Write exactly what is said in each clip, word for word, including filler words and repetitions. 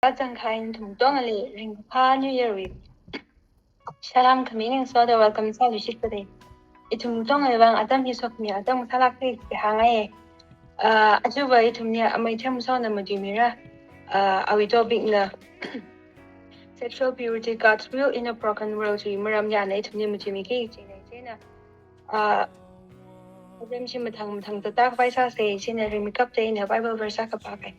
Rāzangkahai nathum katongali ringphā New Year wui salam khami ningsoda welcome sāluishitpade. Ithum katonga vang atam hi sokhami atam sālāke kahāngaiye. Ah, aja va ithumli amei Themson na matuimira. Ah, awui topic na Sexual Purity, God's Will in a Broken World wui maramli ana ithumli matuimiki kajina. Chieina, ah, atam chi mathang mathang tātākhavai sāsa, chieina rimeikapta ina Bible verse akha pākei.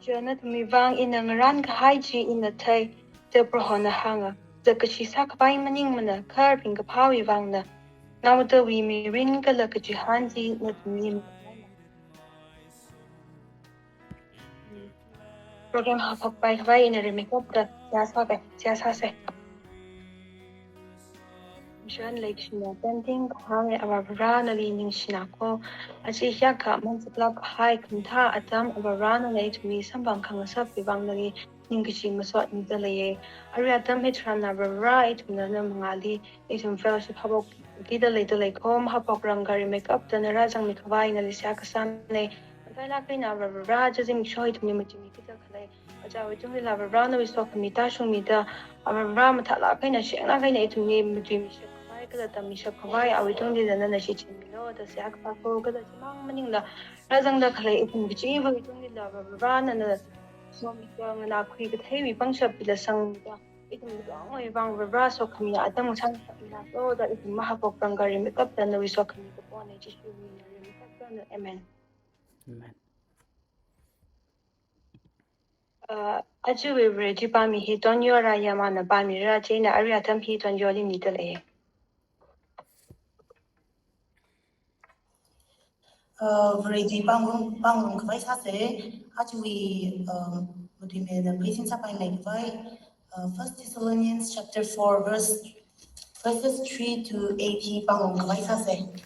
Aja nathumwui vang ina ngarānkahai chi ina thei, da Prohona hānga, zakkashi sākhavai maningmana, kha ringkaphāwui vangna. Naodawui mirin kala kachihān chi nathumli. Program haophokpaikhavai ina rimeikapta seihā sākei, seihā sāsa. Mission Lake Shina Pending kahāng Avāva̱rā nali ningshina ko. Aja hiyākha aman saklāk kahai khamathā atam Avāva̱rā nana ithumli samphang khangasakwui vang nali ningkashi masotmida leiye. Arui atam hitharan Avāva̱rā ithumna na mangāli ithum fellowship haophokki da leida lei ko, mahaophokrang kha rimeikapta na rāzangmikhavai nali seihā kasāmane. Matailāk eina Avāva̱rā aja zimiksho ithumli matuimiki da khalei. Ajawui tungli Avāva̱rā nawui sokhami tāshungmida, Avāva̱rā mathālāk eina shenglāk eina ithumli matuimishapkhavai kala tammishapkhavai awui tungli nana shichinmilu da seihā kapā ko, kala chimang maningla rāzangda khalei ithum kachivawui tungli Avāva̱rā nana somida nganākhui katheiwui pangshap bila sangda ithum katongawui vang Avāva̱rā sokhami atam sāngasakmilu da ithum mahaophokrang kha rimeikapta nawui sokhami kapone, Jishuwui mingli rimeikapta na. Amen. Amen. Uh, ajawui Varewui pāmi hi Tonyo Rayamana pāmira, chieina arui atam hi Tonyoli mida lei. Uh, Varewui pāngrong, pāngrong khavai sāsa, ajawui, um, matuimei da pheisin sāpaimeikhavai, uh, First Thessalonians chapter four, verse, verses three to eight hi pāngrong khavai sāsa.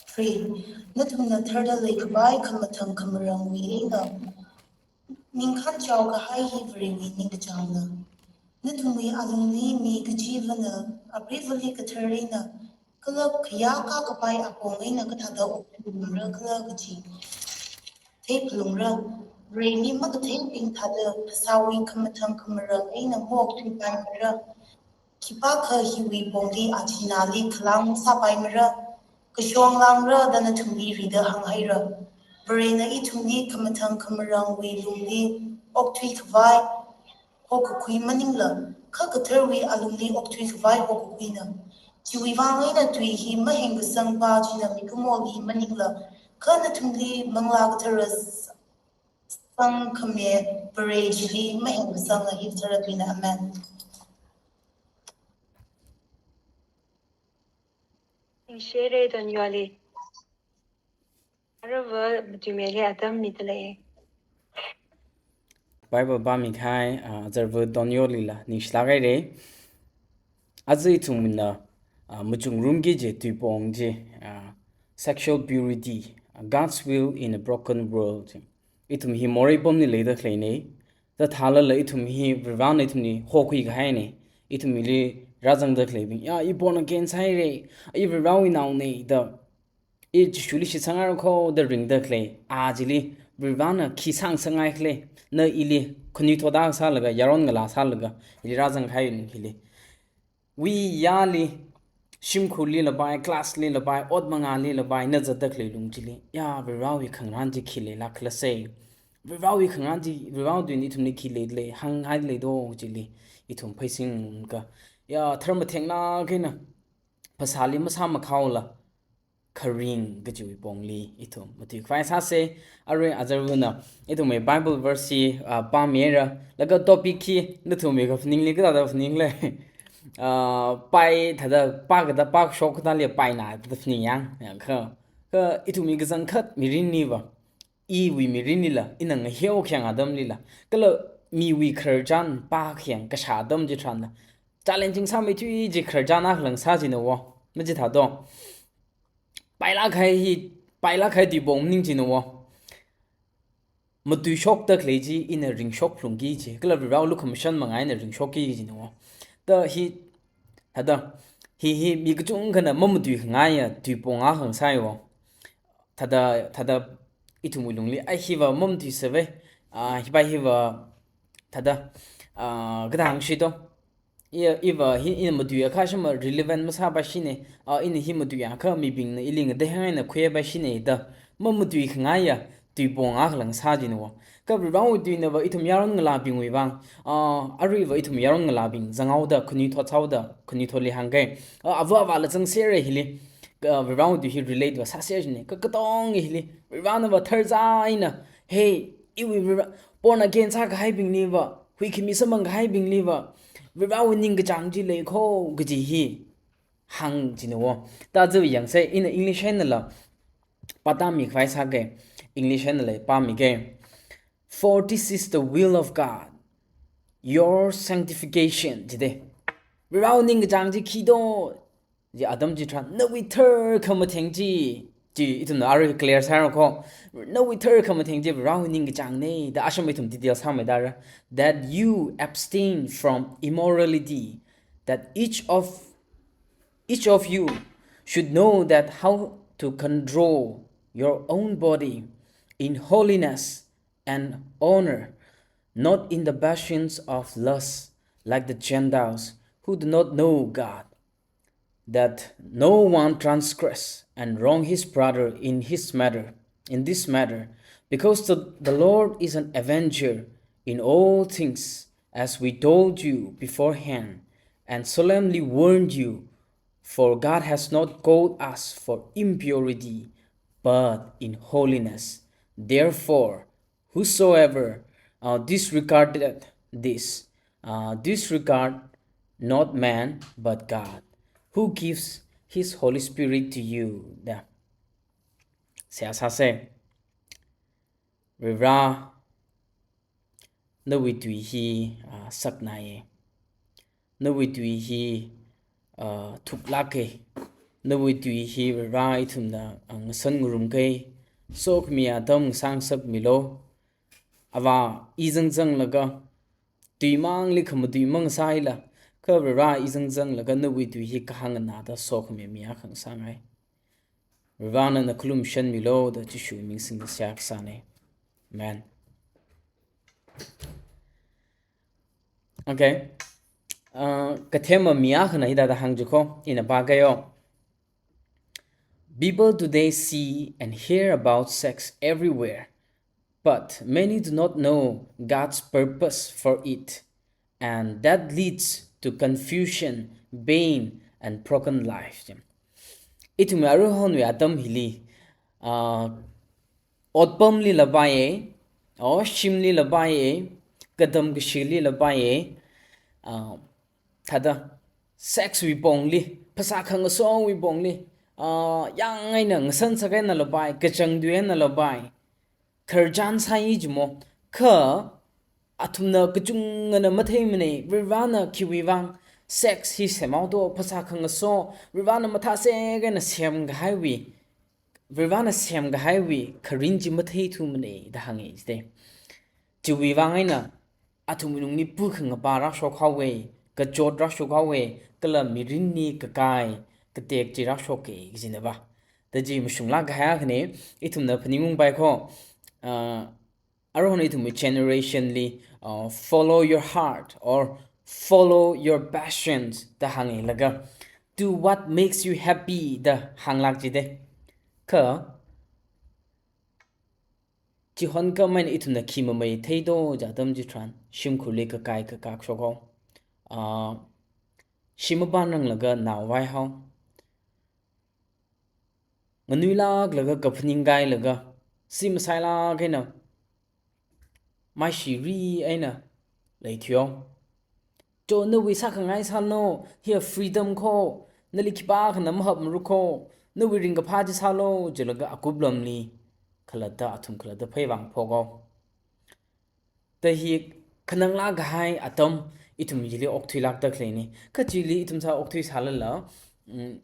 Three. Nathumna tharda leikhavai khamathang khamarangwui eina ningkhān chaokahai hi Varewui ningkachāngna. Nathumwui alungli mi kachivana apreivali kathar eina kala khayākā kapai apong eina kathāda okthuirumra khala kaji theiphalungra. Vareli makatheibing thāda phasāwui khamathang khamarang eina maokthuipaimara. Khipākha hiwui pongli achināli khalang sāpaimara, kashong langra da nathumli rida hānghaira. Varena ithumli khamathang khamarangwui lungli okthuikhavai hokakhui maningla, kha katharwui alungli okthuikhavai hokakhuina. Chiwui vang eina tui hi mahengkasang pā china mikumoli maningla, kha nathumli Manglā Kathara sangkhami Vare chili mahengkasanga hi kathara tuina. Amen. Ningshire Tonyoli. Aruiva matuimeili atam mida lei. Bible pāmikahai, ah, azarva Tonyolila ningshilāk haire. Aja ithumna, ah, machungrumki kaji tuipong chi, ah, Sexual Purity, God's Will in a Broken World. Ithum hi morei pamli leida khaleine. Da thālala ithum hi Varena ithumli hokhuikahaine. Ithumli rāzangda khaleibing, ya, i born again sāhaire, i Varewui naone da, i Jishuli shitsangra ko da ringda khalei. A chili Varena khi sāngasakngai khala, na ili khanuithot akha sālaga, yaron ngalā sālaga, ili rāzangkahai lung hili. Wui yali, shimkhurli lapai, class li lapai, ot mangāli lapai, na zatda khalei lung chili, ya, Varewui khangarān chi khi leilāk khala se. Varewui khangarān chi, Varewui tui ithumli khi leilei, hānghai leido chili, ithum pheisin ka, ya, tharmathengna kaina, phasāli masāmakhaola, kharing kajiwui pongli ithum matuikhavai sāsa. Arui azarvana ithumwui Bible verse hi, ah, pāmira, laga topic hi nathumwui kaphaningli kathāda phaningle. Ah, pai thāda, pā kathā, pākashok kathāli paina thāda phaningyang, ya, kha, kha ithumwui kachangkhat mirinliva, iwui mirinlila, ina ngaheo khayang atamlila, kala miwui khararchan pākhayang kashā atam chitharanla, challenging sāmeithui kaji khararchan akha lang sā jina wo, machithādo. Pailāk kahai hi, pailāk kahai tuipong maning jina wo. Matuishokda khalei chi ina ringshok lungki kaji, kala Varewui lukhamashan manga ina ringshokki kaji jina wo. Da hi, thāda, hi, hi mi kachungkhana mamatuikhangai ya tuipong akha ngasai wo. Thāda, thāda, ithumwui lungli, ai hiva mamatuisāvai, ah, hiva hiva thāda, ah, kathāda hāngshi to. Iya, iva hi ina matuiakha shima relevant masāpaishina, ah, ina hi matuiakha mibingna ili ngatei hāng eina khuipaishina da, mamatui khangaiya, tui pong akha lang sā jina wo. Kha Varivarāwui tuinava ithum yaron ngalābingwui vang, ah, aruiva ithum yaron ngalābing zanghaoda, khanuithot sāhaoda, khanuithotli hāngkei. Ah, ava avāla zangserra hili, kha Varivarāwui tui hi relate va sāser jina. Kha katonga hili, Varivarānava tharzā eina, hey, iwui Varivarā, born again sākahaibingliva, huikhami samphangkahaibingliva, Varivarāwui ningkachāng chi lei kho kaji hi hāng jina wo. Thāda chi yangsei, ina English einala pātāmi khavai sākei, English einala pāmikei. "For this is the will of God, your sanctification," jida. Varivarāwui ningkachāng chi khi to, chi atam chitharan, nawui tharkhamatheng chi, chi ithumna arui clear sāra kho. Nawui tharkhamatheng chi Varivarāwui ningkachāngna da, asham ithum detail sāmeida ra. "That you abstain from immorality, that each of, each of you should know that how to control your own body in holiness and honor, not in the passions of lust, like the Gentiles who do not know God, that no one transgress and wrong his brother in his matter, in this matter, because the, the Lord is an avenger in all things, as we told you beforehand and solemnly warned you, for God has not called us for impurity, but in holiness. Therefore, whosoever, uh, disregarded this, uh, disregard not man, but God, who gives his Holy Spirit to you." Da. Seihā sāsei. Varivarā, nawui tui hi, ah, saknaiya. Nawui tui hi, ah, thuklāka. Nawui tui hi Varivarā ithumna, ah, ngasan ngarumkei. Sokhami atam ngasā ngasakmilu. Avā i zangzanglaga, tui mangli khamatui mang sāhaila, kha Varivarā i zangzanglaga nawui tui hi kahāng nganāda sokhami mi akha ngasāngai. Varivarāna na khalum shanmilu da Jishuwui ming singda seihā kasāna. Amen. Okay. Uh, kathema mi akhana hithāda hāng jikho, ina pākeiyo. "People today see and hear about sex everywhere, but many do not know God's purpose for it, and that leads to confusion, pain, and broken life." Ithum aruihonwui atam hili, ah, otpamlila paiya, o shimlila paiya, katam kashilila paiya, ah, thāda sex wui pongli, phasā khangasowui pongli, ah, yāng eina ngasan sākahainala pai, kachāng tui einala pai, khararchan sāi jimo, kha athumna kachungana matheimana, Varivarāna khiwui vang sex hi semhao to, phasā khangaso, Varivarāna mathāsek eina semkahaiwui, Varivarāna semkahaiwui kharing chi matheithumana da hānga jida. Chiwui vang eina athumwui lungli pukhangapa rāshokhaowa, kachot rāshokhaowa, kala mirinli kakai, katek chi rāshoka kajinava. Da chi mashunglāk kahai akhana, ithumna phaningungpai kho, ah, aruihon ithumwui generation li, uh, "Follow your heart" or "Follow your passions" da hānga laga, "Do what makes you happy" da hānglāk jida. Kha chihon khamei eina ithumna khi mamei thei to jiakha atam chitharan, shimkhurli kakai kakak shokhao. Ah, shim mapānranglaga nao vaihao. Nganuilāklaga kaphaning kailaga, si masailāk eina, maishiri eina leithuihao. Cho, nawui sākhangai sālu, hiya freedom kho, nali khipākhana mahapmara kho, nawui ringkaphā chi sālu, jilaga akup lamli khalatta, athum khalatta phei vāngphokhao. Da hi khananglāk kahai atam ithum hili okthuilākda khaleina. Kha chili ithum sā okthuisālala, mm,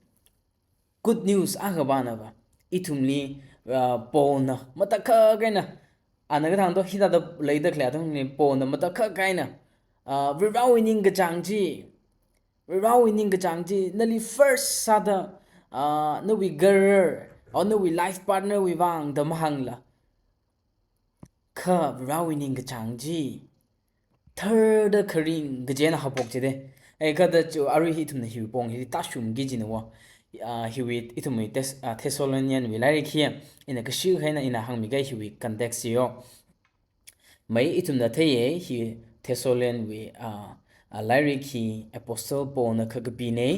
good news akha pānava, ithumli, ah, Paulna matakhak eina, ana kathāng to hithāda leida khalei atamli Paulna matakhak eina, ah, Varivarāwui ningkachāng chi, Varivarāwui ningkachāng chi nali first sāda, ah, nawui career, or nawui life partner wui vang da mahāngla, Kha Varewui ningkachāng chi tharda kharing kaji eina haophok jide. Ai kha da chu arui hi ithumna hiwui pong hili tāshungki jina wa. Ah, hiwui ithumwui Thes-, ah, Thessalonian wui lairik hi ina kashi kha eina ina hāngmi kahai hiwui context chi yo. Mai ithumna theiya hi Thessalonian wui, ah, ah, lairik hi Apostle Paul na khakapi ne.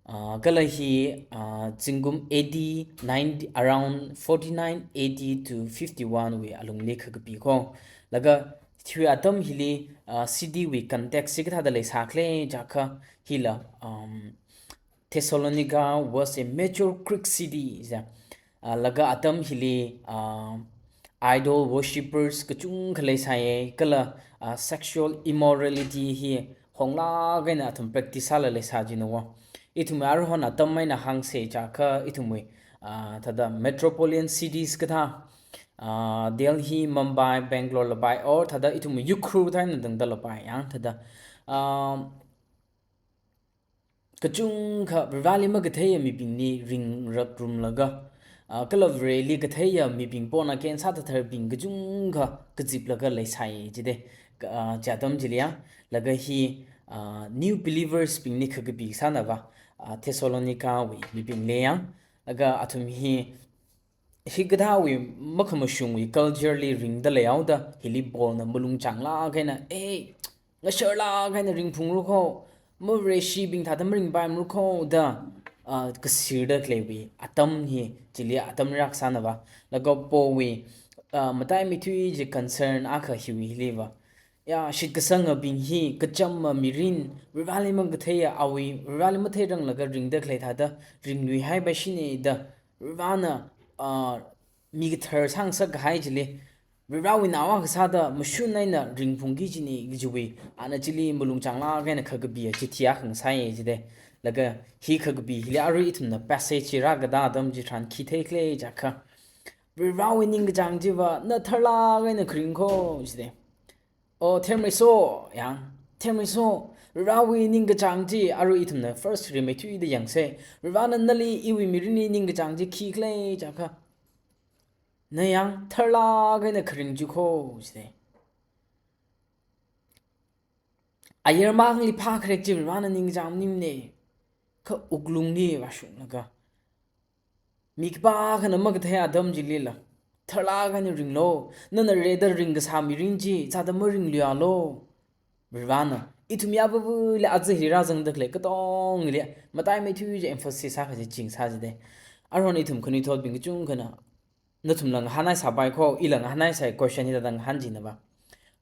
Ah, kala hi, ah, zingkum A D nine, around forty-nine A D to fifty-one wui alungli khakapi ko. Laga hiwui atam hili, ah, city wui context chi kathāda leisā khala jiakha hila, um, Thessalonica was a major Greek city, ja. Ah, laga atam hili, ah, idol worshippers kachungkha leisāya, kala, ah, sexual immorality hi honglāk eina athum practice sāla leisā jina wa. Ithumwui aruihon atam eina hāngsa jiakha ithumwui, ah, thāda metropolitan cities kathā, ah, Delhi, Mumbai, Bangalore la pai, or thāda ithumwui Ukhrul thāda eina tangda la pai, yang thāda, ah, kachungkha Vareli makatheiya mibingli ringrap rumlaga, ah, kala Vareli katheiya mibing pona ken sāthatharbing kachungkha kaziplaga leisāya jide, ka-, ah, chi atam chili ya, laga hi, ah, new believers bingli khakapi sāna va, ah, Thessalonica wui mibingli ya, laga athum hi hikathāwui makhamashungwui culture li ringda leihaoda, hili Paul na malung chānglāk eina, "Ei, ngasharlāk eina ringphunglu ko, mavareshibing thāda maringpaimlu ko," da, ah, kasirda khaleiwui atam hi, chili atam rākasāna va. Laga Paul wui, ah, mataimeithui chi concern akha hiwui hili va. Ya, shitkasangabing hi, kachama mirin, Vareli makatheiya awui, Vareli matheiranglaga ringda khalei thāda, ringluihaipaishina da, Varena, ah, mi kathar sāngasak kahai chili, Varewui nao akha sāda mashun eina ringphungki kajina kajiwui, ana chili malung chānglāk eina khakapi chithi akha ngasāya jide. Laga hi khakapi hili arui ithumna passage chi rākada atam chitharan khi theikhala jiakha, Varewui ningkachāng chi va na tharlāk eina kharing ko jide. O, thermeiso, yang, thermeiso, Varewui ningkachāng chi, arui ithumna first rimeithuida yangsa. Varena nali iwui mirinli ningkachāng chi khikhala jiakha, na yang tharlāk eina kharing chi ko, jide. Ayar mangli phākharek chi Varena ningkachāng maningmana. Kha wuklungli vāshunglaga, mi khipākhana makathei atam chilila, tharlāk eina ringlu, nana rida ringkasā mirin chi sāda maringluialu. Varena ithum yāvavali aja hi rāzangda khalei katongli mataimeithui chi emphasis sākha chi chingsā jide. Aruihon ithum khanuithotbing kachungkhana, nathumla ngahānhaisāpai ko, ila ngahānhaisai question hi thāda ngahān jina va.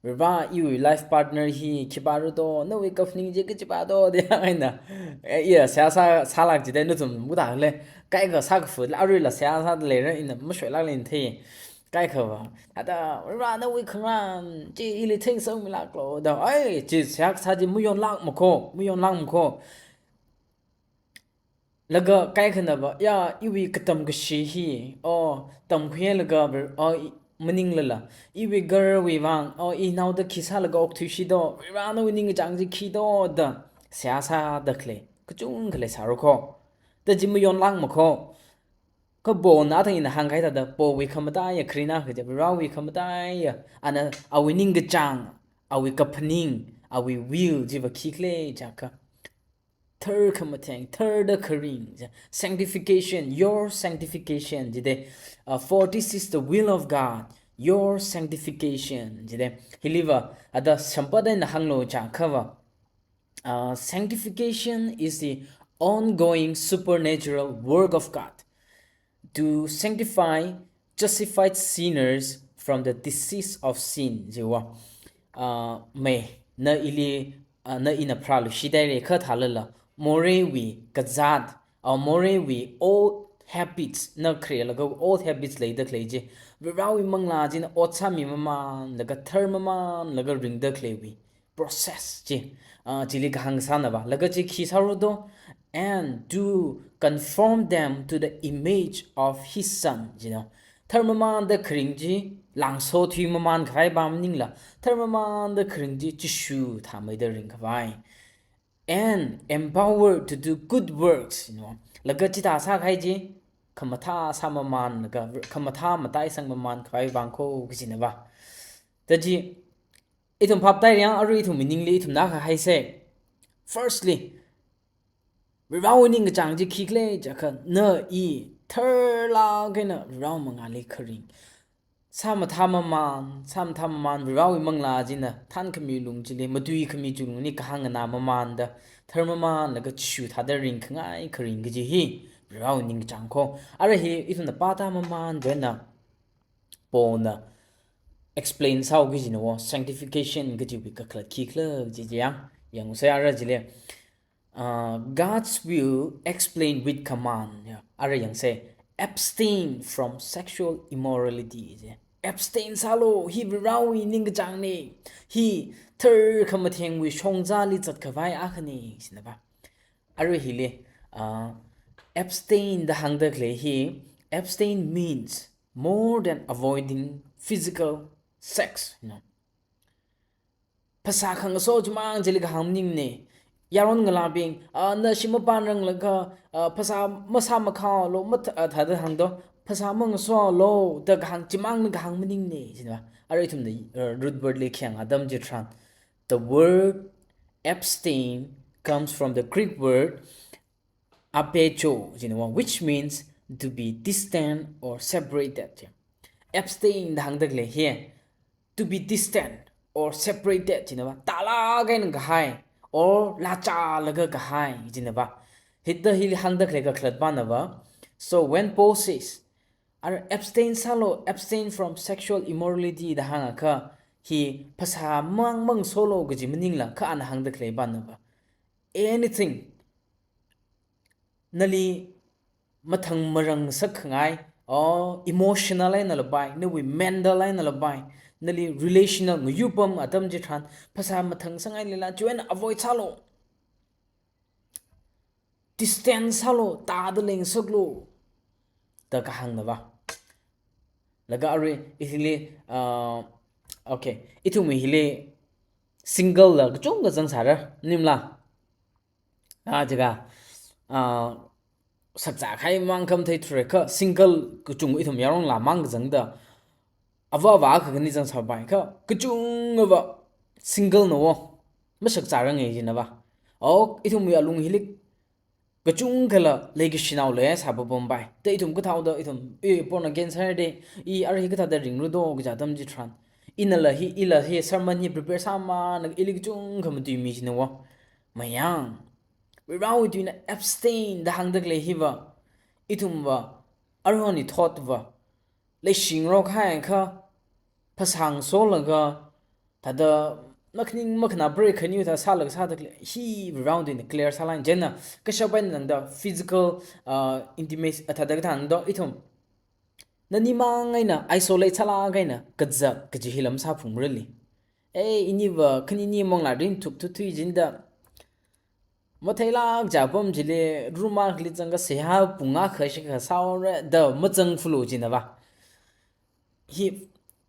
Vare, iwui life partner hi khipāra do, nawui kaphaning chi kachipa do, da hāng eina. Eh, iya, seihā sā, sālāk jide nathum muda le, kaikha sākafut, aruila seihā sāda leira, ina mashoilāk lei thei. Kaikha va, ada, Vare nawui khangarān chi ili thengsangmilāklu, da, ai, chi seihā kasā chi mayonlāk mako, mayonlāk mako. Laga kaikhana va, ya, iwui katam kashi hi, o, tamkhuilaga, o, i-, maninglala, iwui garwui vang, o, inaoda khi sālaga okthuishi do, Vare nawui ningkachāng chi khi do, da, seihā sāda khalei kachungkha leisāra ko. Da chi mayonlāk mako. Kha Paulna athang ina hāngkahai thāda, Paulwui khamataiya kharing akha chi, Varewui khamataiya, ana awui ningkachāng, awui kaphaning, awui will chi va khikhala jiakha, thar khamatheng, tharda kharing, sanctification, your sanctification, jide, uh, for this is the will of God, your sanctification, jide. Hili va, ada sampada eina hānglu jiakha va, uh, sanctification is the ongoing supernatural work of God to sanctify justified sinners from the deceits of sin, jiwa. Uh, mai, na ili, uh, na ina pharāluishit haira kha thālala, moreiwui kazāt, uh, moreiwui old habits, na kharelaga old habits leida khalei chi, Varewui manglā china ot sāmi mamānlaga, thar mamānlaga ringda khaleiwui process chi, ah, chili kahāng sāna va, laga chi khi sāra do, and to conform them to the image of his son, jina. Thar mamānda kharing chi, langso thui mamān khavai va maningla, thar mamānda kharing chi, Jishu thāmeida ringkhavai. And empowered to do good works, you know. Laga chithā sākahai chi, khamathā sā mamānlaga, khamathā mataisang mamān khavai vang ko kajina va. Tachi, ithum phap tai riang, arui ithum meaning li ithum na kha haise. Firstly, Varivarawui ningkachāng chi khikhala jiakha, na i tharlāk eina Varivarawui mangāli kharing. Sāmathā mamān, sāmathā mamān, Varivarawui manglā china thānkhami lung chili, matuikhami chi lungli kahāng nganā mamānda, thar mamānlaga Jishu thāda ringkhangai kharing kaji hi Varivarawui ningkachāng kho. Ara hi ithumna pātā mamān, chieina Paulna explain sāhaoki kajina wo, sanctification kajiwui kakhalat khikhala kaji chi yang, yangsa ara chili. Uh, God's will explained with command. Ya, ara yangsa, abstain from sexual immorality. Je, abstain sālu, hi Varivarawui ningkachāngna, hi tharkhamathengwui shongzali zatkhavai akhana, sina ba. Ara hili, uh, abstain da hāngda khalei hi, abstain means more than avoiding physical sex, you know. Phasā khangaso chimang chili kahāng maningmana. Yaron ngalābing, ah, na shim mapānranglakha, ah, phasā masāmakhaolu, mat-, ah, thāda hāngdo, phasā mangasoalu da kahāng chimangna kahāng maningmana, sina ba. Ara ithumna, uh, root word li khayang atam chitharan, the word abstain comes from the Greek word apecho, china wo, which means to be distant or separated. Abstain da hāngda khalei hi, to be distant or separated, china ba, tālāk eina kahai, or lāchālaga kahai, china ba. Hithāda hili hāngda khalei kakhalat pana ba. So when Paul says, ara abstain sālu, abstain from sexual immorality da hāngakha, hi phasā mang mangasolu kaji maningla, kha ana hāngda khalei pana ba, anything nali mathang marang sakkhangai, or emotional eina lapai, nawui mental eina lapai, nali relational ngayupam atam chitharan, phasā mathang sangngai leila, chiwui eina avoid sālu. Distance sālu, tāda lengsaklu, da kahāngna ba. Laga arui, ithumli, uh, okay, ithum hili single la kachungkha zangsāra, maningmala? Ah, jiakha, ah, sakzā kahai mang khamathei thurakha, single kachung ithum yaronla mang kazangda, ava avā akha khani zangsāpai kha, kachungava single na wo, mashakzāranga, china ba. Oh, ithumwui alung hili kachungkhala leikashinao leisā papampai. Da ithum kathaoda, ithum, eh, born again sāhaida, i ara hi kathāda ringlu do kaja atam chitharan, inala hi, ila hi sermon hi prepare sāmana, ili kachungkha matuimi, china wo. Mayang, Varivarawui tuina abstain da hāngda khalei hiva, ithumva, aruihon hi thotva, leishingarok haikha, phasā ngasolaga, thāda makhaning makhana preikhaniwui thāda sālaga sāda khalei hi Varivarawui tuina clear sālāk eina, chieina kashap eina tangda physical, uh, intimacy, uh, thāda kathāda ithum, nani mang eina isolate sālāk eina kazak kaji hila masāphungrali. Eh, iniva khanini manglā rinthuk thuthui jinda, matheilāk jiapam chili, room akhali zangakha seihā pung akha shikha sāhaora da mazang fulu, china ba. Hi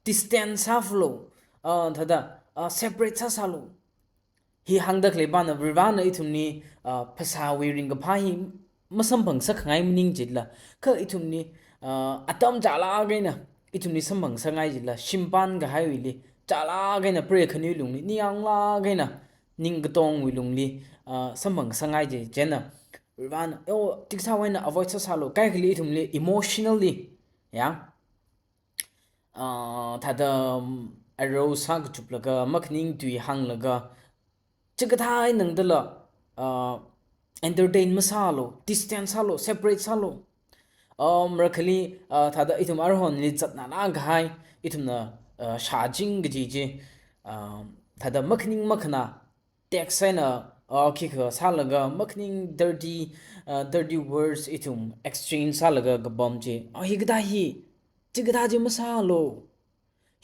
distance sāfulu, ah, thāda, ah, separate sāsālu. Hi hāngda khalei pana, Varivarana ithumli, ah, phasāwui ringkaphā hi masamphang sakkhangai maning jila, kha ithumli, ah, atam chālāk eina ithumli samphang sāngai jila, shimpān kahaiwuili, chālāk eina preikhaniwui lungli, ningyānglāk eina ningkatongwui lungli, ah, samphang sāngai ji, chieina Varivarana, oh, tik sāwui eina avoid sāsālu, kaikhali ithumli emotionally, ya, ah, thāda, um, arouse sākachuplaga, makhaning tui hānglaga, chikathā eina tangdala, ah, entertain masālu, distance sālu, separate sālu. Um, marakhali, ah, thāda ithum aruihonli zatnānā kahai, ithumna, ah, shāching kaji chi, ah, thāda makhaning makhana, text eina, ah, khikha sālaga, makhaning dirty, ah, dirty words ithum exchange sālaga kapam chi. Ah, hikathā hi, chikathā chi masālu.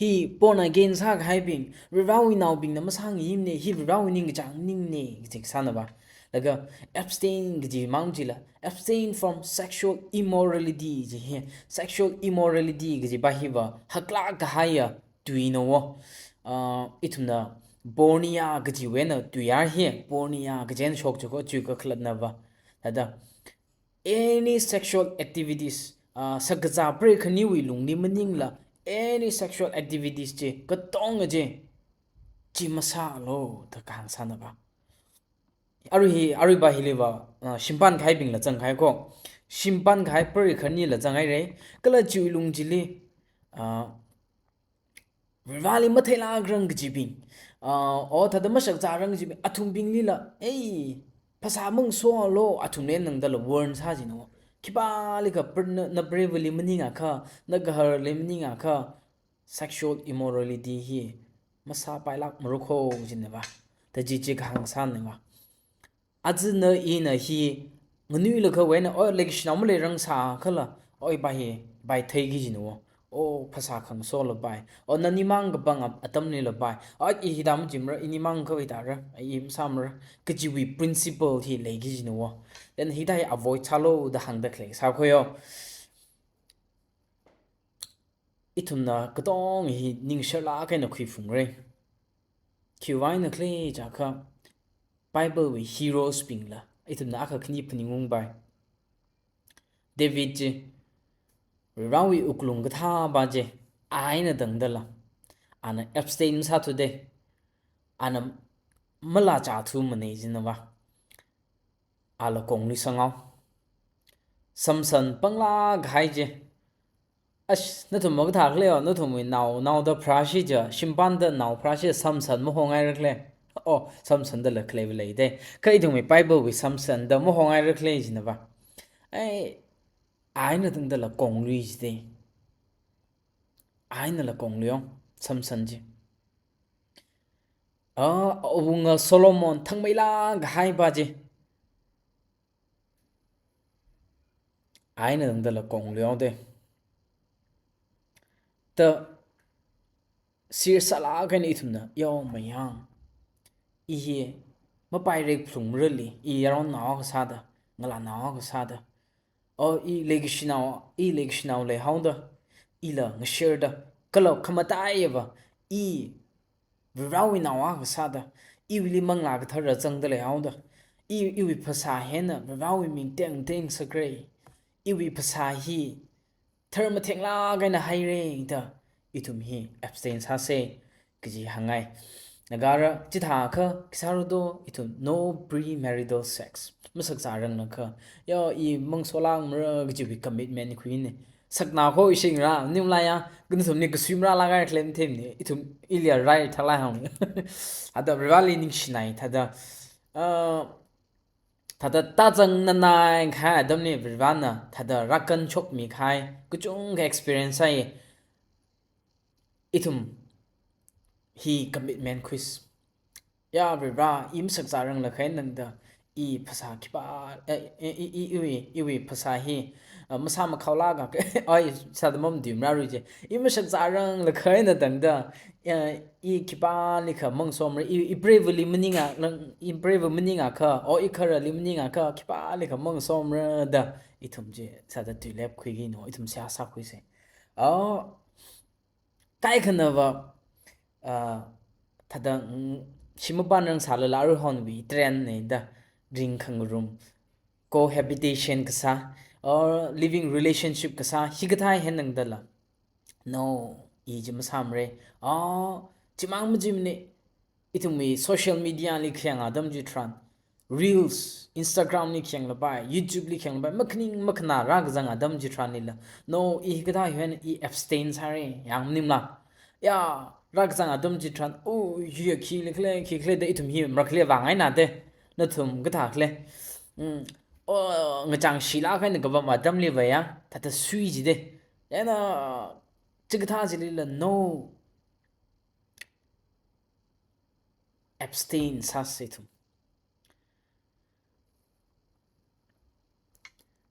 Hi born again sākahaibing, Varivarawui naobingna masāngaimana, hi Varivarawui ningkachāng maningmana, kaji kasāna ba. Laga abstain kaji mang chila, abstain from sexual immorality ji hi, sexual immorality kaji pa hiva haklāk kahaiya tuina wo. Ah, ithumna porneia kajiwui eina tuiya hi, porneia kaji eina shok chiko, chi kakhalatna ba. Thāda, any sexual activities, ah, shakazā preikhaniwui lungli maningla, any sexual activities chi, katonga chi, chi masālu da kahāng sāna va. Arui hi, aruiva hiliva, uh, shimpan kahaibingla zangkahai ko. Shimpan kahai pari khanila zanghaira. Kala chiwui lung chili, uh, Vareli matheilākrang kajibing, uh, o thāda mashakzārang kajibing, athumbinglila, ei, phasā mangasolu, athumli eina tangdala warn sā jina. Khipālikha pr-, na, napreivali maningakha, nagaharli maningakha, sexual immorality hi masāpailākmara ko jina va. Da chi chi kahāng sāna va. Aja na ina hi nganuilakha wena, o, leikashinao maleirang sākhala, o, iva hi, pai theiki jina. O, phasā khangasola pai. O, nani mang kapang ap-, atamlila pai. O, i hithā machimara, ini mang khavai thāra, i masāmara. Kajiwui principle hi leiki jina. Then hithā hi avoid sālu da hāngda khalei sākhuiyo. Ithumna katong hi ningsharlāk eina khuiphungra. Khiwuivang eina khala jiakha Bible wui heroes bingla ithumna akha khani phaningungpai. David chi, Varewui wuklung kathāva chi, a eina tangdala, ana abstain sāthuda, ana malāchāthumana jina va. Ala konglui sanghao. Samson panglāk kahai chi. Ash, nathum makathā khaleo, nathumwui nao, naoda pharāshi chi, shimpanda nao pharāshi Samson mahongaira khala. O, Samson dala khaleiva leida. Kha ithumwui Bible wui Samson da mahongaira khala jina va. Ai, a eina tangdala konglui jida. A einala kongluiyo, Samson chi. A, awunga Solomon thangmeilāk kahaiva chi. A eina tangdala kongluiyo da. Da, sir sālāk eina ithumna, yo mayang. I hi, mapairek phlung marali, i yaron nao kasāda, ngalānao kasāda. O, i leikashinao, i leikashinao leihaoda, ila ngasharda, kala khamataiya va, i Varewui nao akha sāda, iwuili Manglā Kathara zangda leihaoda, i, iwui phasā hi eina Varewui ming teng teng sākra, iwui phasā hi tharmatheng lāk eina haira da, ithum hi abstain sāsa, kaji hāngngai. Nagara chithākha khisāra do, ithum no premarital sex. Masakzāranglakha, yo, i mangasolākmara kajiwui commitment khuina. Sakna kho ishing ra, nim laya, nathumli kasui marālāk eina claim them ni, ithum ilia rai thalai hang. Thāda Vareli ningshinai, thāda, ah, thāda tāzang nanai kahai atamli Varena, thāda rākanshokmi kahai, kachungkha experience sāi, ithum hi commitment khuisa. Ya Vare, i masakzāranglakha eina tangda, i phasā khipā, eh, i, i, i, iwui, iwui phasā hi, ah, masāmakhaolāka, oi, sāda mamatuimararui je. I masakzāranglakha eina tangda, eh, i khipālikha mangasomara, i, i preivali maninga, lang, i preiva maningakha, o i kharali maningakha, khipālikha mangasomara da, ithum chi sāda tuilep khuiki no, ithum seihā sākhuisa. O, kaikhanava, ah, thāda, mm, shimāpanrang sālala aruihonwui trend na da, ringkhangarum, cohabitation kasā, or living relationship kasā, hikathā hi eina tangdala. No, i chi masāmara. Ah, chimang majimana, ithumwui social media li khayang atam chitharan, Reels, Instagram li khayanglapai, YouTube li khayanglapai, makhaning makhanā rākazang atam chitharanlila. No, i hikathā hi eina i abstain sāra, yang maningla. Ya, rākazang atam chitharan, o, ya, khili khala, khi khala da ithum hi marakli vāngaina da. Nathum kathā khala. Mm, o, ngachang shilāk eina kapam atamliva ya, thāda sui jida. Eina, chikathā chilila, no. Abstain sāsa ithum.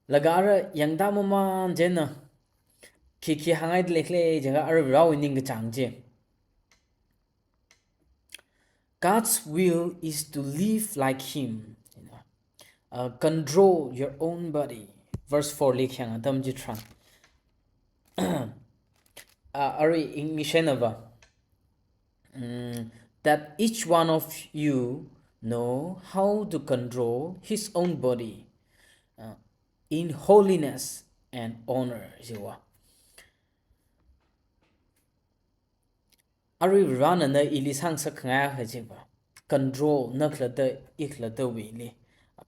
Laga ara yangda maman china, khi khi hāngngaida leikhala jiakha ara Varewui ningkachāng chi. God's will is to live like Him. You know, uh, control your own body. Verse four li khayang atam chitharan. Uh, arui English einava. Mm, that each one of you know how to control his own body, uh, in holiness and honor, jiwa. Arui Varena ili sāngasakkhangai kajiva, control na khalatta, i khalattawuili,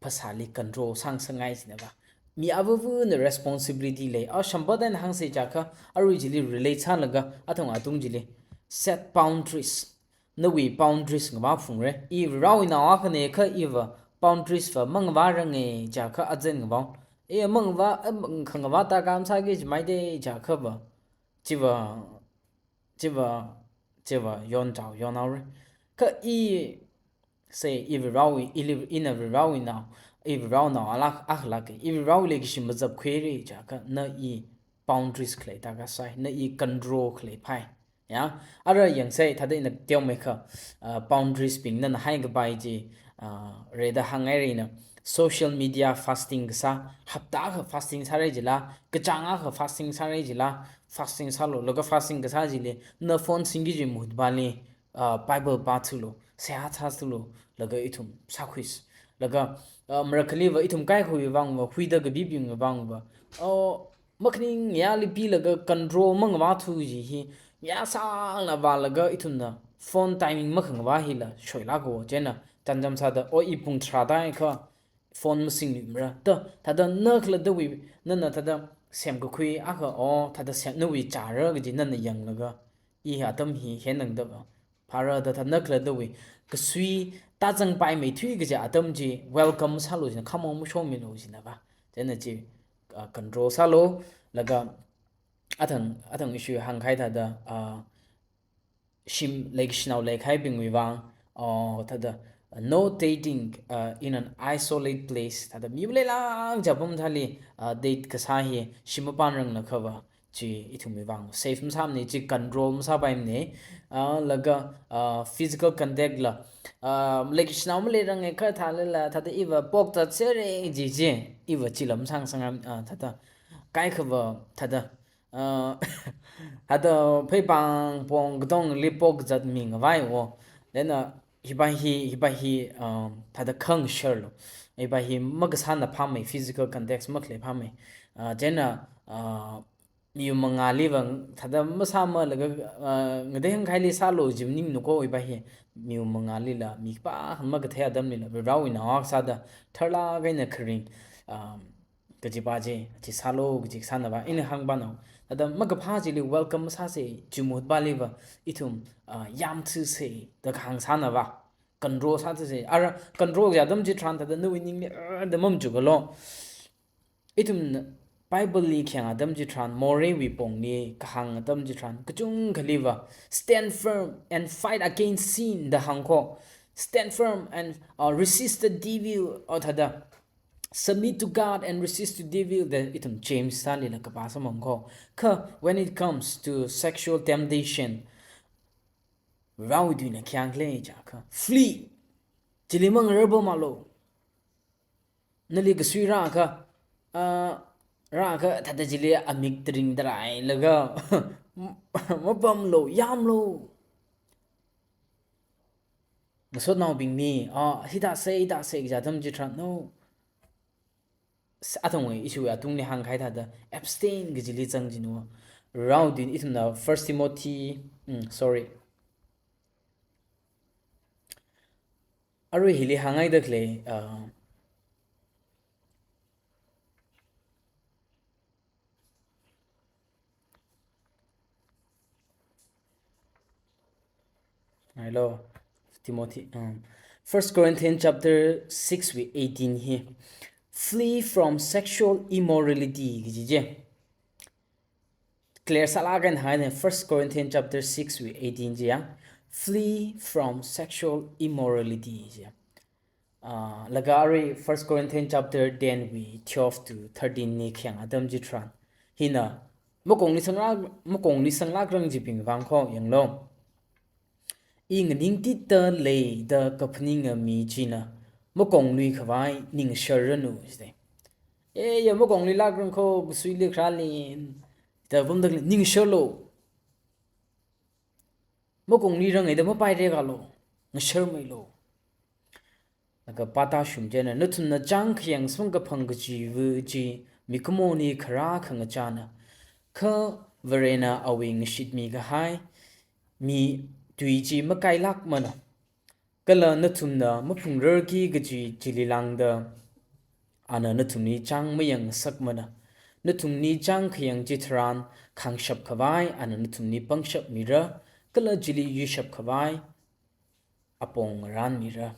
phasāli control sāngasakngai jinava. Mi avavana responsibility lei. A, shamba eina hāngsa jiakha, arui chili relate sālaga, athang atung chili set boundaries. Nawui boundaries ngavā phungra. I Varewui nao akhana kha iva boundaries va mangavāranga jiakha azan ngavā. I mangavā, a, mang-, khangavā tarākha masāki jimaida jiakhava, chiva, chiva, chiva yonchao yonhaora. Kha i, say, i Varewui, ili, ina Varewui nao, i Varewui nao alāk, akhalāka, i Vareli leikashi mazapkhuira jiakha, na i boundaries khalei tarākha sai, na i control khalei phai. Ya, ara yangsa, thāda ina teomeikha, ah, boundaries bing nana haikapai chi, ah, rida hāngngaira ina, social media fasting kasā, hapta akha fasting sāra jila, kachāng akha fasting sāra jila, fasting sālu, laga fasting kasā chili, na phone singki kaji muhutpali, ah, Bible pāthulu, seihā sāthulu, laga ithum sākhuisa. Laga, ah, marakhaliva ithum kaikhawui vangva, huida kapibingwui vangva, oh, makhaning yali pilaga control mangavāthu kaji hi, yasāngna vālaga ithumna phone timing makhangavā hila shoilāka, chieina chānjam sāda, oh, i pung tharā tākha phone masingluimara. Ta, thāda na khalattawui, nana thāda semkakhui akha, oh, thāda sem nawui chāra kaji nana yanglaga, i atam hi henangdava phāra da, thāda na khalattawui kasui tāzangpaimeithui kaji atam chi welcome sālu jina, khamong mashomilu jinava. Chieina chi, ah, control sālu, laga athang, athang issue hāngkahai thāda, ah, shim leikashinao leikahaibingwui vang, ah, thāda, ah, no dating, ah, in an isolate place. Thāda mi maleilāk kaji apam thāli, ah, date kasā hi shim mapānranglakhava, chi ithumwui vang safe masāmana, chi control masāpaimana. Ah, laga, ah, physical contact la, ah, leikashinao maleiranga kha thālala, thāda iva pok zatsera kaji chi, iva chila masāngasakngai, ah, thāda kaikhava, thāda, ah, thāda pheipāng pong katongli pok zatmingavai wo. Then, ah, hiva hi, hiva hi, ah, thāda khangasharlu. Hiva hi makasāna phāmei, physical contact makhalei phāmei. Ah, chieina, ah, mi mangāliva thāda masāmalaga, ah, ngatei hāngkahaili sālu ji maningmana ko, hiva hi mi mangālila, mi khipākha makathei atamlila, Varewui nao akha sāda, tharlāk eina kharing, ah, kajipa chi, chi sālu kaji kasānava, ina hāngpanao. Thāda makaphā chili welcome masāsa ji muhutpaliva, ithum, ah, yamthusa da kahāng sānava, control sāthusa. Ara control kaji atam chitharan thāda nawui ningli, ah, da mamachukkalu. Ithumna Bible li khayang atam chitharan, moreiwui pongli kahāng atam chitharan, kachungkhaliva, "Stand firm and fight against sin," da hāng ko. "Stand firm and, uh, resist the devil," or thāda, "Submit to God and resist the devil," da ithum James thālila kapā samphang ko. Kha when it comes to sexual temptation, Varewui tuina khayang khalei jiakha, flee. Chili mangarar pamlu. Nali kasui rākha, ah, rākha thāda chili amik taring tarailaga, mapamlu, yamlu. Ngasotnaobing mi, ah, hithāsa, hithāsa kaji atam chitharan, no. S-, athangwui issue atungli hāngkahai thāda, abstain kajili zangchinu. Varewui tui ithumna First Timothy, mm, sorry. Arui hili hāngngaida khalei, ah, hello, Timothy, um, First Corinthians chapter six wui eighteen hi, "Flee from sexual immorality," kaji chi. Clear sālāk eina hānga, First Corinthians chapter six wui eighteen chi ya. "Flee from sexual immorality," chi ya. Ah, laga arui First Corinthians chapter ten wui twelve to thirteen li khayang atam chitharan, hina makongli sanglāk, makongli sanglākrang chibing vang ko yanglu. "I nganingtitda lei da kaphaninga mi china makonglui khavai ningsharranu," jide. E, ya makongluilākrang ko, kasuili kharāli, da pamda khalei ningsharlu. Makongluiranga da mapairekalu, ngasharmeilu. Laga pātāshung china, "Nathumna chāng khayang samphang kaphang kachiva chi mikumoli kharā khangachāna. Kha Varena awui ngashitmi kahai mi tui chi makailākmana. Kala nathumna maphungrarki kaji chili lāngda, ana nathumli chang mayangsakmana. Nathumli chang khayang chitharan khangshap khavai ana nathumli pangshap mira, kala chili yuishap khavai apong ngarān mira.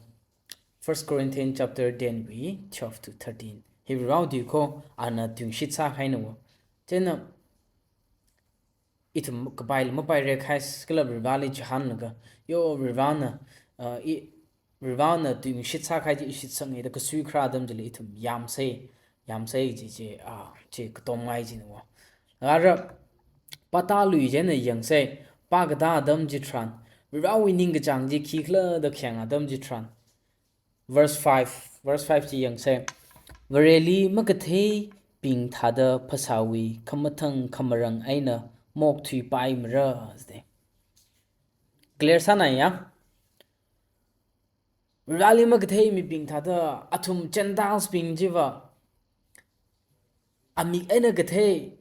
First Corinthians chapter ten wui twelve to thirteen. Hi Varewui tui kho, ana tuingashit sākahaina wo. Chieina ithum kapaila mapaira kahai, kala Vareli chihānlaga, yo Varena, uh, i, Varena tuingashit sākahai chi ishitsanga da kasui kharā atam chili ithum yamsei, yamsei chi chi, ah, chi katomngai china wo. Ara, pātālui chieina yangsei, pākatā atam chitharan, Varewui ningkachāng chi khikhala da khayang atam chitharan. Verse five, verse five chi yangsei. Vareli makatheibing thāda phasāwui khamathang khamarang eina maokthuipaimara, jide. Clear sānai ya? Vareli makathei mibing thāda athum Gentiles bing chiva amik eina kathei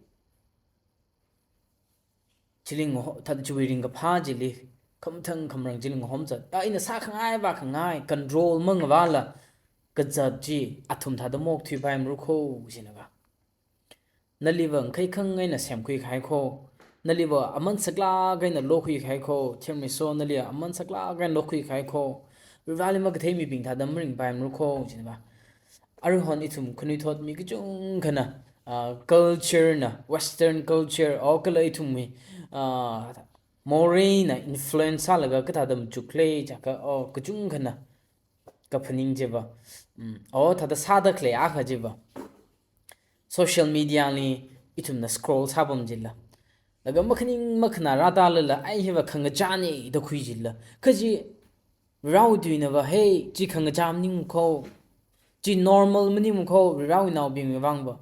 chili ngaho-, thāda chiwui ringkaphā chili, khamathang khamarang chili ngahomzat. A, ina sākhangai vākhangai, control mangavāla kazat chi athum thāda maokthuipaimaru kho, jina va. Naliva ngakheikhang eina semkhui kahai kho. Naliva aman saklāk eina lokhui kahai kho. Tiramisu nali aman saklāk eina lokhui kahai kho. Vareli makathei mibing thāda maringpaimaru kho, jina va. Aruihon ithum khanuithot mi kachungkhana, ah, culture na, Western culture, o kala ithumwui, ah, moreina influence sālaga kathāda machukle jiakha, o kachungkhana kaphaning chiva, mm, o thāda sāda khalei akha chiva, social media li ithumna scroll sāpam chila, laga makhaning makhanā rātālala, ai hiva khangachāne da khui chila. Kha chi Varewui tuina va, hei, chi khangachā maning kho, chi normal maning kho, Varewui naobingwui vang va.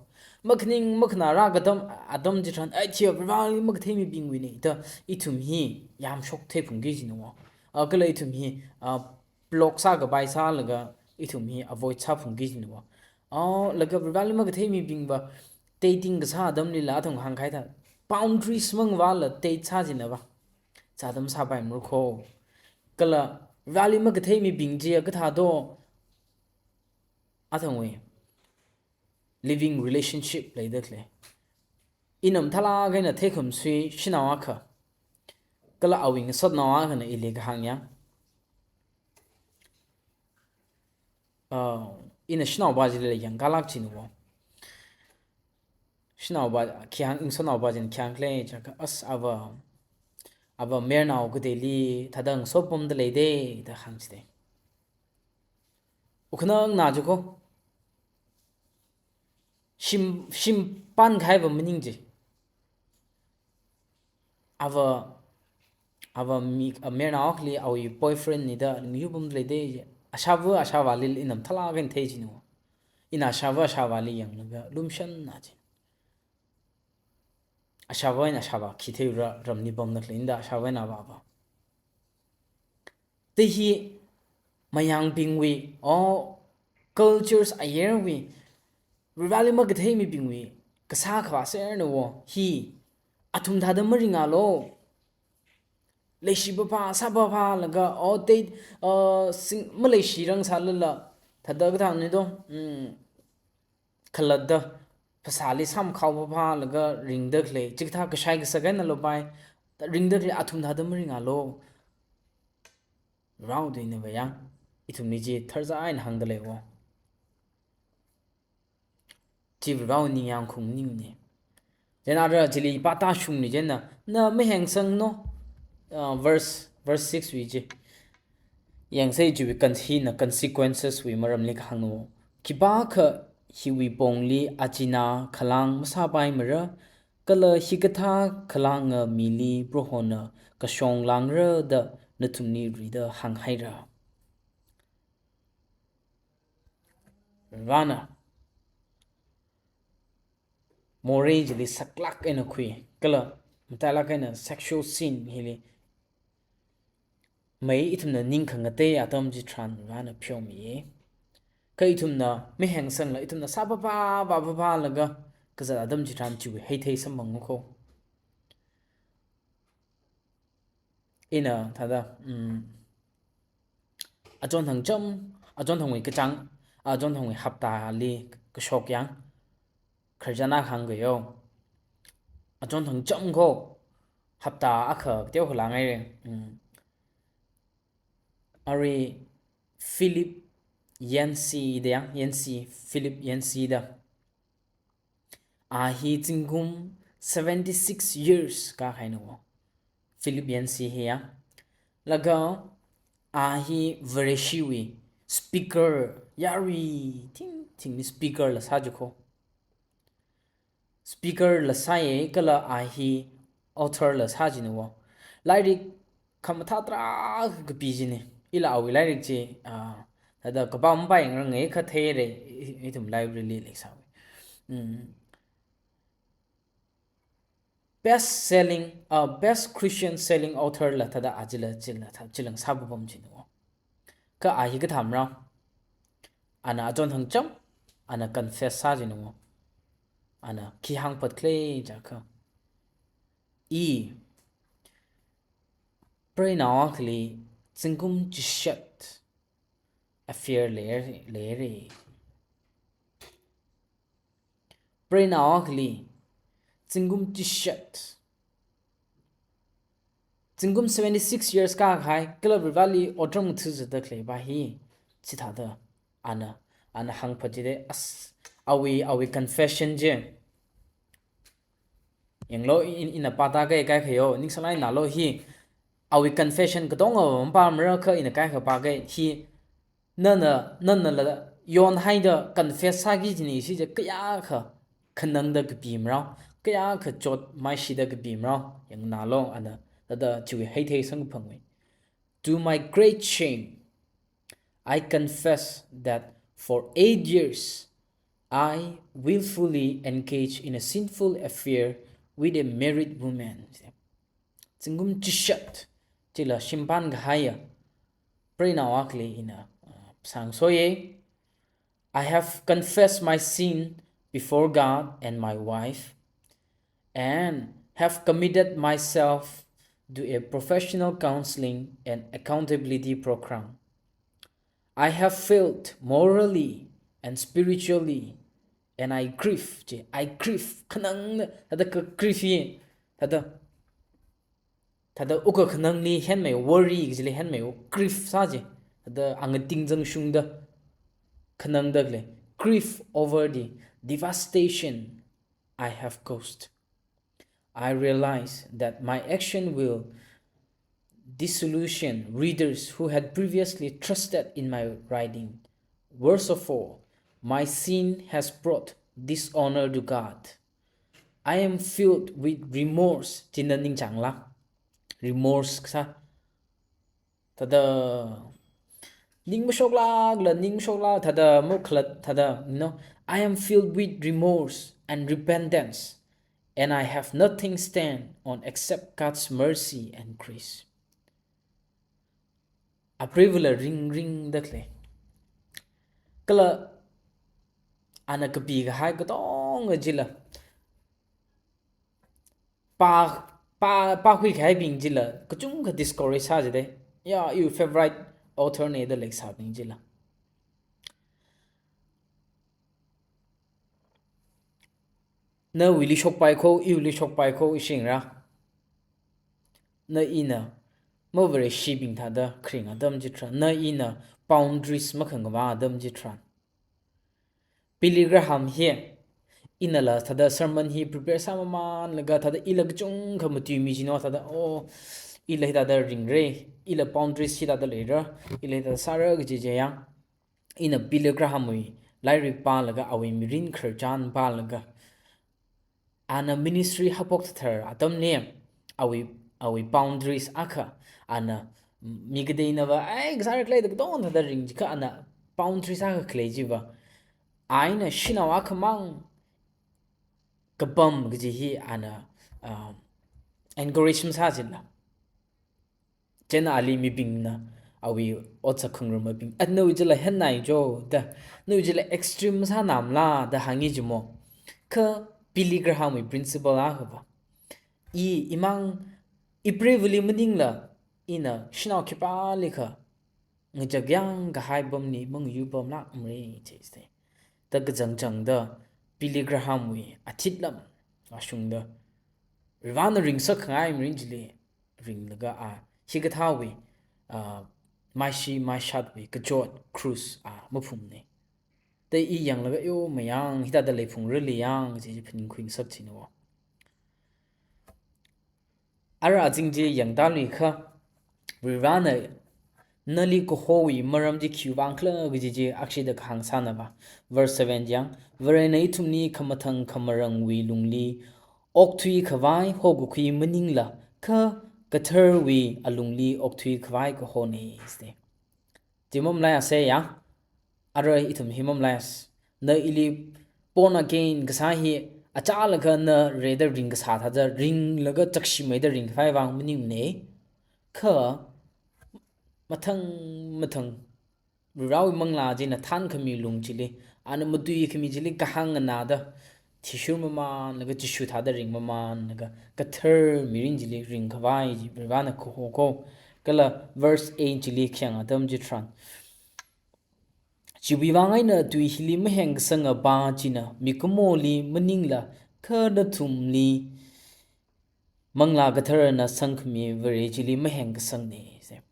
Makhaning makhanā rākatam atam chitharan, ai, chi Vareli makathei mibingwuine da ithum hi yamshok theiphungki china wo. A, kala ithum hi, a, block sākapai sālaga ithum hi avoid sāphungki china wo. A, laga Vareli makathei mibing va dating kasā atamlila athum hāngkahai thāda boundaries mangavāla date sā china va. Chithāda masāpaimara kho. Kala Vareli makathei mibing chi kathā do, athumwui living relationship leida khalei. Ina mathālāk eina theikhamsui shanao akha, kala awui ngasotnao akhana ili kahāng ya. Ah, ina shanaova chili yangkalāk china wo. Shanaova, khi hāng, ngasotnaova china khi hāng khala jiakha, as, ava, ava mayarnao kateili thāda ngasopamda leide da hāng chide. Ukhanangna chi kho. Shim, shim pānkahai va maning chi. Ava, ava mi, a, mayarnao akhali awui boyfriend ne da ngayupamda leide. Ashava, ashavāli ina mathālāk eina thei china wo. Ina ashava, ashavāli yanglaga lumshanna chi. Ashava eina ashava khi theira, ramli pamda khalei ina ashava eina avāva. Te hi mayangbingwui, o cultures ayarwui, Vareli makathei mibingwui kasā khavā serna wo, hi athum thāda maringalo. Leishi papa, sā papa laga, o te, o sing, maleishi rang sālala, thāda kathāne do, mm, khalatda, phasāli samkhao papa laga ringda khalei, chikathā kashai kasak eina lopai, ringda khalei athum thāda maringalo. Varewui tuina va ya, ithumli chi tharzā eina hāngda lei wo. Chi Varewui ningyāng khaung maningne. Chieina ara chili pātāshungni chieina, na mahengsangno, ah, verse, verse six wui chi. Yangsei chiwui kan-, hina consequences wui maramli kahāngna wo. Khipākha hiwui pongli achina khalāng masāpaimara, kala hikathā khalānga mili Prohona kashong lāngra da nathumli rida hānghaira. Varena morei chili saklāk eina khui, kala matailāk eina sexual sin hili mei ithumna ning khangatei atam chitharan Varena pheomiye. Kha ithumna mahengsangla ithumna sā papa, vā papa laga kazat atam chitharan chiwui heithei samphang kho. Ina thāda, mm, achon thangcham, achon thangwui kachāng, achon thangwui haptali kashok yang, khararchan akha hāngkahai yo. Achon thangcham kho, hapta akha teokha langhaira. Mm. Arui Philip Yancey da yang, Yancey, Philip Yancey da. A hi zingkum seventy-six years kākahaina wo. Philip Yancey hi ya. Laga a hi Vareshiwui speaker, yarui thingthingli speaker la sāchiko. Speaker la sāya kala a hi author la sāchina wo. Lairik khamathā tarākha kapi china. Ila awui lairik chi, ah, thāda kapā mapaingaranga kha theira, i-, ithum library li leisāwui. Mm. Best selling, uh, best Christian selling author la thāda a chila, chila, thā-, chila ngasāpapam china wo. Kha a hi kathāmara. Ana achon thangcham, ana confess sāchina wo. Ana khi hāngphatkhala jiakha, i preinao akhali zingkum chishat affair leira, leira. Preinao akhali zingkum chishat, zingkum seventy-six years kākahai, kala Varivarāli otram ngathāzatda khaleipa hi, chithāda ana, ana hāngphat chida, as, awui, awui confession chi. Yanglu, i-, i-, ina pāda kaikai khayo, ningsānglai nalo hi, awui confession katonga mapāmara kha ina kaikha pākahai hi, nana, nanala yonhaida confess sāki kajina chi chi kayākha khanangda kapi marao, kayākha chotmaishida kapi marao, yangnalo ana, thāda chiwui heithei samkaphangwui. To my great shame, I confess that for eight years, I willfully engaged in a sinful affair with a married woman. Zingkum chishat chila shimpān kahaiya preinao akhali ina, uh, sangsoya. I have confessed my sin before God and my wife, and have committed myself to a professional counseling and accountability program. I have failed morally and spiritually, and I grieve, chi, I grieve, khanang, thāda ka grieve hi, thāda, thāda wukkhanangli hānmei, worry kajili hānmei, grieve sā chi, thāda angating zangshungda khanangda khalei, grieve over the devastation I have caused. I realize that my action will disillusion readers who had previously trusted in my writing. Worst of all, my sin has brought dishonor to God. I am filled with remorse, china ningchāngla. Remorse kasā. Thāda, ning mashoklākla, ning mashoklāk, thāda, mukhalat, thāda, you know, I am filled with remorse and repentance, and I have nothing stand on except God's mercy and grace. Apreivāla ringringda khalei. Kala, ana kapi kahai katonga chila, pā, pā, pākhui kahaibing chila, kachungkha discourage sā chida. Ya, iwui favorite author na da leisābing chila. Nawuili shokpai kho, iwuili shokpai kho, ishingra. Na ina, mavareshibing thāda kharing atam chitharan. Na ina, boundaries makhangavā atam chitharan. Billy Graham hi, inala thāda sermon hi prepare sāmamānlaga thāda ila kachungkha matuimi china thāda, oh, ila hithāda ringra, ila boundaries hithāda leira, ila hithāda sāra kaji chi yang. Ina Billy Graham wui lairik pālaga awui mirin khararchan pālaga, ana ministry haophok thāthar atamli, awui, awui boundaries akha, ana mi kateina va, ai, kasāra khalei da katonga thāda ring jiakha ana boundaries akha khalei chiva, a ina shanao akhamang kapam kaji hi ana, ah, encourage masā chila. Chieina ali mibingna, awui otsak khangarumabing, "At nawui chila hennai jo," da, "Nawui chila extreme sānamla," da hāngi jimo. Kha Billy Graham wui principle akhava, i, imang, ipreivāli maningla, ina shanao khipālikha ngachakyang kahai apamli mangayu pamlākmara, jisai. Da kachangchangda Billy Graham wui athitlam vāshungda, Varivarana ringsakkhangai mirin chili ringlaga a, hikathāwui, a, maishi maishatwui kachot krus a maphumna. Da i yanglaga, yo, mayang, hithāda leiphungrali yang, chi chi phaningkhui ngasak china wo. Ara azing chi yangtāluikha, Varivarana nali kahowui maram chi khiwui vang khala kaji chi akshida kahāng sāna va. Verse seven yang, Varena ithumli khamathang khamarangwui lungli okthui khavai hokakhui maningla, kha katharwui alungli okthui khavai kahona, jisai. Chi mamalaiasa ya, ara ithum hi mamalaiasa. Na ili born again kasā hi achālakha na rida ringkasā thāda, ringlaga chakshimeida ringkhavai vang maningmana. Kha mathang mathang Varivarawui manglā china thānkhami lung chili, ana matuikhami chili kahāng nganāda, thishur mamanlaga, Jishu thāda ring mamanlaga, kathar mirin chili ringkhavai chi Varivarana kaho ko. Kala verse eight chili khayang atam chitharan, chiwui vang eina tui hili mahengkasanga pa china mikumoli maningla, kha nathumli Manglā Katharana sangkhami Vare chili mahengkasangna, jisai.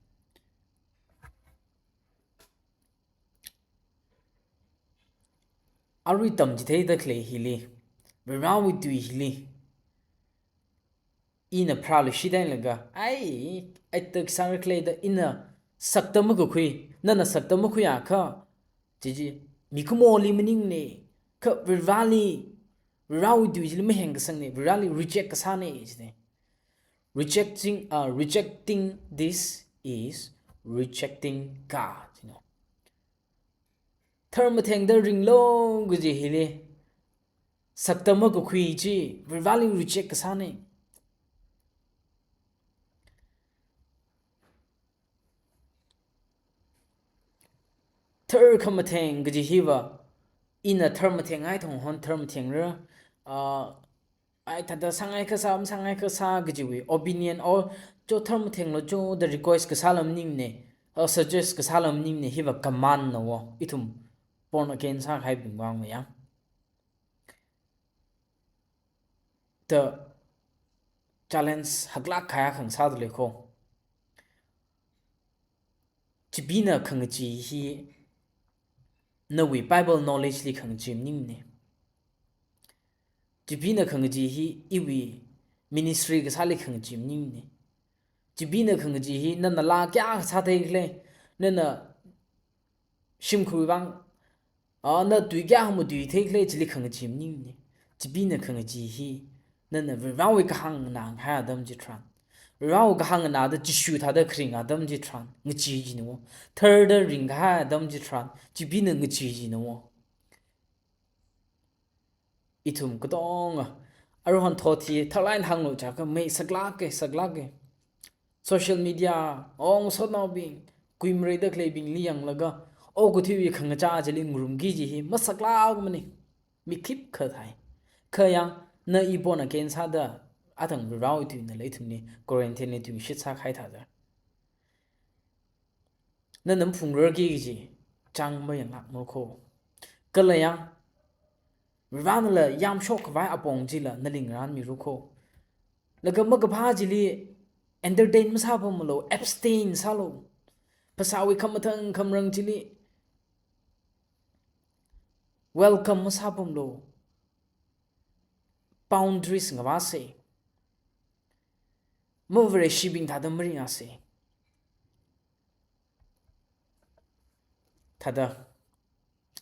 Arui tamchitheida khalei hili, Varivarawui tui hili ina pharāluishit eina laga, ai, ai tak sāra khalei da ina sakta makakhui, nana sakta makhuiakha, chi chi mikumoli maningmana, kha Varivarali, Varivarawui tui chili mahengkasangna, Varivarali reject kasāna, jisai. Rejecting, uh, rejecting this is rejecting God, you know. Tharmathengda ringlu kaji hili, sakta makakhui chi Varivarali reject kasāna. Thar khamatheng kaji hiva, ina tharmathengngai thonghon tharmathengra, ah, ai thāda sāngai kasā, masāngai kasā kajiwui opinion or cho tharmathenglu cho da request kasāla maningmana, or suggest kasāla maningmana, hiva command na wo, ithum born again sākahaibing vang mayang. Da challenge haklāk kahai akha ngasāda lei ko. Chibingna khangachee hi nawui Bible knowledge li khangachee maningmana. Chibingna khangachee hi iwui ministry kasāli khangachee maningmana. Chibingna khangachee hi nana laa kayākha sāthei khala, nana shimkhur vang, ah, na tui kayākha matuithei khala chili khangachee maningmana. Chibingna khangachee hi nana Varivarawui kahāng nganāhai atam chitharan, Varivarawui kahāng nganāda Jishu thāda kharing atam chitharan ngachee jina wo. Tharda ringkahai atam chitharan chibingna ngachee jina wo. Ithum katonga aruihon thot hi tharlāk eina hānglu jiakha mei saklāka, saklāka. Social media, ong sotnaobing, kuimareida khaleibingli yanglaga, okathuiwui khangachā chili ngarumki kaji hi masaklākmana. Mi khipkha thai. Kha yang, na i born again sāda, athang Varivarawui tuina lei ithumli, quarantine li tui shitsā kahai thāda, nana maphungrarki kaji chang mayanglākmara ko. Kala yang, Varivaranala yamshok khavai apong chila nali ngarānmira ko. Laga makaphā chili entertain masāpamlu, abstain sālu. Phasāwui khamathang khamarang chili welcome masāpamlu. Boundaries ngavāsa. Mavareshibing thāda maringasei. Thāda,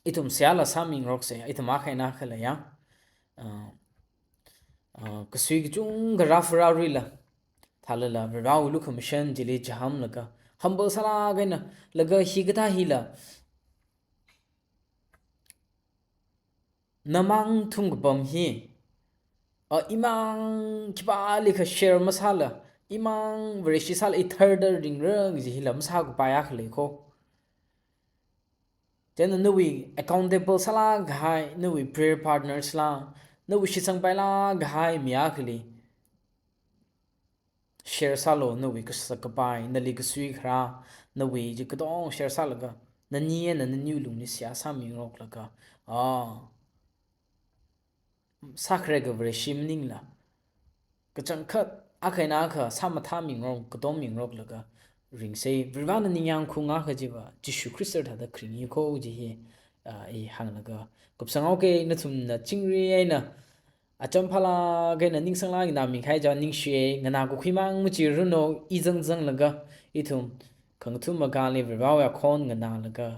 ithum seihāla sāmingaroksa, ithum akha eina akhala ya, ah, ah, kasui kachungkha rāpharāluila, thālala Varivarawui lukhamashan chili chihānlaga, humble sālāk eina, laga hikathā hila, namang thumkapam hi, ah, imang khipālikha share masāla, imang Vareshi sāla i tharda ringra kaji hila masākapai akha lei ko. Chieina nawui accountable sālāk kahai, nawui prayer partners la, nawui shitsangpailāk kahai mi akhali share sālu, nawui kasak kapai, nali kasui kharā, nawui chi katonga share sālaga, nani eina naniwui lungli seihā sāmingaroklaga, ah, sākharei ka Vareshi maningla, kachangkhat akha eina akha sāmathāmingarok, katommingaroklaga ringsa. Varivarana ningyāng khaunga kajiva Jishu Khrista thāda kharingi kho kaji hi, ah, i hānglaga kupsanghaoke. Nathumna chingri eina acham phālāk eina ningsanglāk eina nganāmikahai chiva ningshiya, nganākakhui mang machiranu, i zangzanglaga, ithum khangathum magāli Varivarawui akhon nganālaga,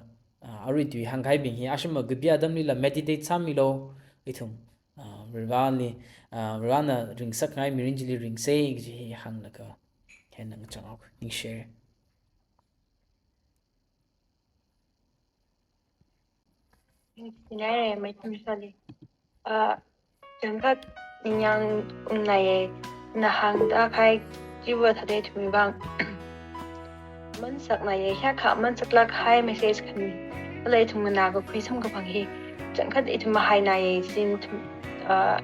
ah, arui tui hāngkahaibing hi ashama kapi atamlila meditate sāmilu, ithum, ah, Varivarali, ah, Varivarana ringsakngai mirin chili ringsa kaji hi hānglaga, hina ngachang haoke, ningshiya. Ningshinaire, Maitum Sali. Ah, kachangkhat ningyāng umnaiye, na hāngdakahai chiva thāda ithumwui vang mansaknaiye, hiyākha mansaklākkahai message khani, kala ithum nganākakhui samkaphang hi kachangkhat ithum mahainaiye, sin ithum, ah,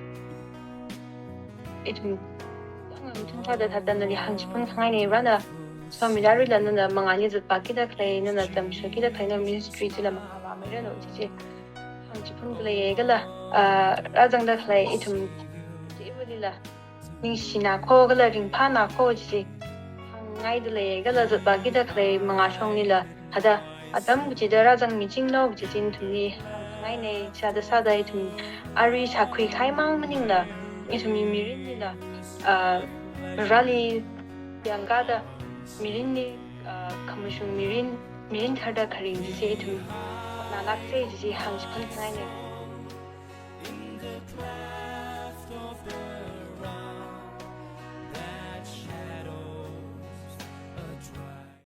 ithum, ithum thāda thāda nali hāngchiphun khangaine. Varivarana Swami Larila nana mangāli zatpākida khalei, nana tamshokida khalei, na ministry chila mangā vāmeiranu kaji chi hāngchiphun khaleiye kala, ah, rāzangda khalei ithum chiwuilila ningshina kho kala ringphāna kho kaji chi hāngngaida leiye kala zatpākida khalei mangāshonglila thāda atam kachida rāzangmichinglu kaji chi ithumli hāngngaine. Sāda sāda ithum arui shākhuikahai mang maningla, ithumwui mirinlila, ah, Vareli yangkāda mirinli, ah, khamashung mirin, mirin tharda kharing chi ithum hotnālāksa kaji chi hāngchiphun khangaine.